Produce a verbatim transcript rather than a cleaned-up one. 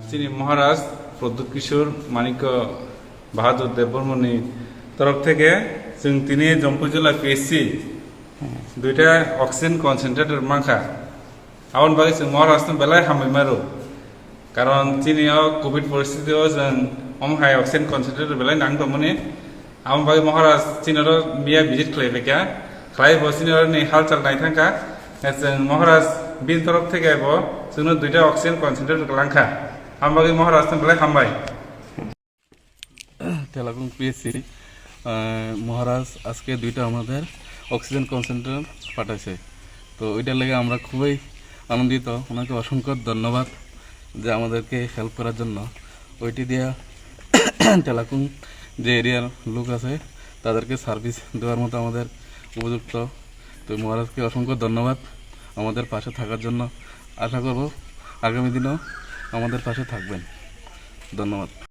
Chini Maharaj Pradyut Kishore Manikya Bahadur Debbarmani torok theke chwng tini Jampui Jila P S C duita oxygen concentrator mankha. Aboni bagwi chwng Maharaj no belai hambai maro. Karon chini o covid poristiti o chwng omo hai oxygen concentrator belai nang tongmani. Aboni bagwi Maharaj chini oro miya visit khlai phaikha. Khlai bo chini oro ni halchal nai thangkha. Chwng Maharaj bini torok theke bo chwngno duita oxygen concentrator kwlangkha. Aboni bagwi Maharaj no belai hambai. তেলাকুং পিএসসি মহারাজ আজকে দুইটা আমাদের oxygen concentrator পাঠাইছে। তো ওইটার লেগে আমরা খুবই আনন্দিত। ওনাকে অসংখ্য ধন্যবাদ যে আমাদেরকে হেল্প করার জন্য। ওইটি দিয়া তেলাকুং যে এরিয়ার লোক আছে, তাদেরকে সার্ভিস দেওয়ার মতো আমাদের উপযুক্ত। তো মহারাজকে অসংখ্য ধন্যবাদ আমাদের পাশে থাকার জন্য। আশা করব আগামী দিনও আমাদের পাশে থাকবেন। ধন্যবাদ।